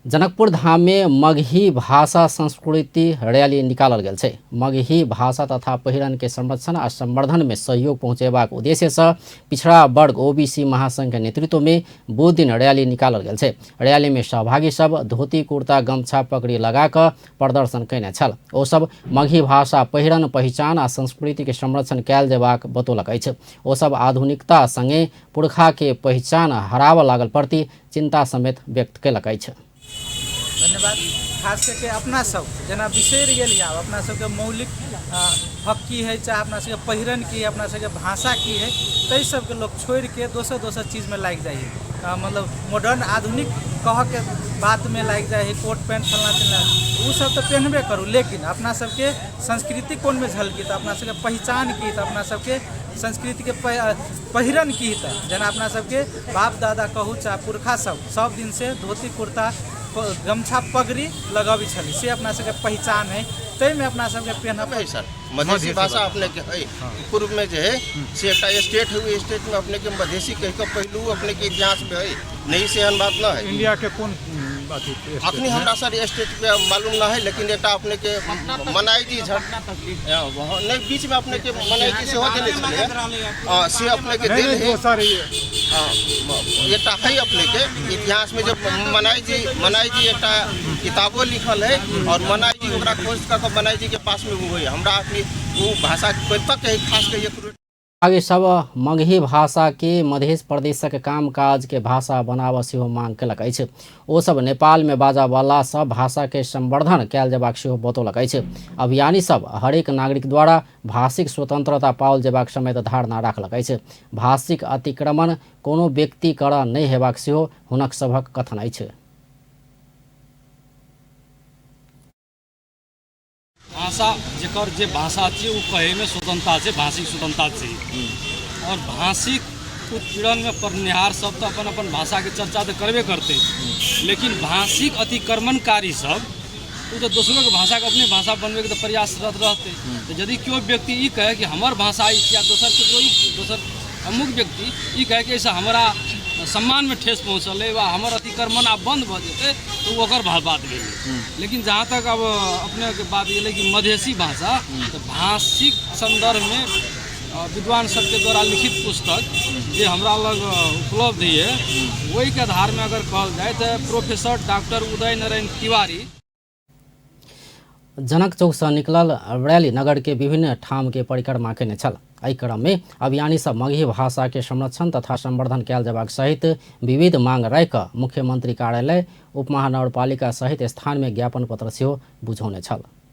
जनकपुर धाम में मगही भाषा संस्कृति रैली निकालल गेल छै। मगही भाषा तथा पहिरन के संरक्षण आ संवर्धन में सहयोग पहुंचेबाक उद्देश्य से पिछड़ा वर्ग ओबीसी महासंघ के नेतृत्व में बुध दिन रैली निकालल गेल छै। रैली में सहभागी सब धोती कुर्ता गमछा पगड़ी लगा कऽ प्रदर्शन कयने छल। ओ सब मगही भाषा पहिरन पहिचान आ संस्कृति के संरक्षण कयल जेबाक बतौलक अछि। ओ सब आधुनिकता संगे पुरखा के पहिचान हराबऽ लागल प्रति चिंता समेत व्यक्त कयलक अछि। धन्यवाद। खास कऽ के अपना सब जेना बिसरि गेल आब अपना सबके मौलिक हक की है, चाहे अपना सबके पहिरन की है, अपना सबके भाषा की है, ताहि सबके लोक छोड़िके दोसर दोसर चीजमे लागि जाइ है। मतलब मॉडर्न आधुनिक कहऽके बातमे लागि जाइ है, कोट पैंट फलना चिलना ओ सब तऽ पेन्हबे करू, लेकिन अपना सबके संस्कृति कोनमे झलकी तऽ अपना सबके पहिचान की, तऽ अपना सबके संस्कृतिके पहिरन की तऽ जेना अपना सबके बाप दादा कहू चाहे पुरखा सब सब दिनसँ धोती कुर्ता गमछा पगड़ी लगबै छलै, से अपना सबके पहिचान है, ताहिमे अपना सबके पेन्हब है। सर मधेसी भाषा अपने के है, पूर्व में जे है से एकटा स्टेट है, ओहि स्टेट में अपने के मधेसी कह के पहलू अपने के इतिहास में है नहीं, से एहन बात न है। इंडिया के कोन अथी अखनी हमरा सर स्टेट के मालूम न है, लेकिन एकटा अपने के मनाई जी नहीं बीच में अपने के मनाई जी सेहो देने छलै, से अपने के देल है। एकटा है अपने के इतिहास में जब मनाई जी एकटा किताबो लिखल है और मनाई जी ओकरा खोज कऽ मनाई जी के पास में वो है। हमरा अपनी वो भाषा तक है, खास कर आगे सब मगही भाषा के मध्य प्रदेशक कामकाज के भाषा बनाबऽ सेहो मांग कयलक अछि। ओ सब नेपाल में बाजऽवला सब भाषा के संवर्धन कयल जेबाक सेहो बतौलक अछि। अभियानी सब हरेक नागरिक द्वारा भाषिक स्वतंत्रता पाओल जेबाक समेत धारणा राखलक अछि। भाषिक अतिक्रमण कोनो व्यक्ति करऽ नहि हेबाक सेहो हुनक सभक कथन अछि। भाषा जकर जे भाषा छियै ओ कहैमे स्वतंत्रता छै, भाषिक स्वतंत्रता छै। आओर भाषिक उत्पीड़नमे पड़निहार सब तऽ अपन अपन भाषाके चर्चा तऽ करबे करतै, लेकिन भाषिक अतिक्रमणकारी सब ओ तऽ दोसरोके भाषाके अपने भाषा बनबैके तऽ प्रयासरत रहतै। तऽ यदि केओ व्यक्ति ई कहै कि हमर भाषा ई छियै आ दोसर ककरो ई दोसर अमुक व्यक्ति ई कहै कि एहिसँ हमरा सम्मानमे ठेस पहुँचल अइ वा हमर अतिक्रमण आब बन्द भऽ जेतै, तऽ ओ ओकर बात भेलै। लेकिन जहाँ तक अब अपनेके बात गेलै कि मधेसी भाषा, तऽ भाषिक सन्दर्भमे विद्वान सबके द्वारा लिखित पुस्तक जे हमरा लग उपलब्ध यऽ ओहिके आधारमे अगर कहल जाय तऽ प्रोफेसर डॉक्टर उदय नारायण तिवारी जनक चौक से निकलल रैली नगर के विभिन्न ठाम के परिक्रमा केने छल। एहि क्रम में अभियानी सब मगही भाषा के संरक्षण तथा संवर्धन कयल जेबाक सहित विविध मांग राखि कऽ मुख्यमंत्री कार्यालय, उपमहानगरपालिका सहित स्थान में ज्ञापन पत्र सेहो बुझौने छल।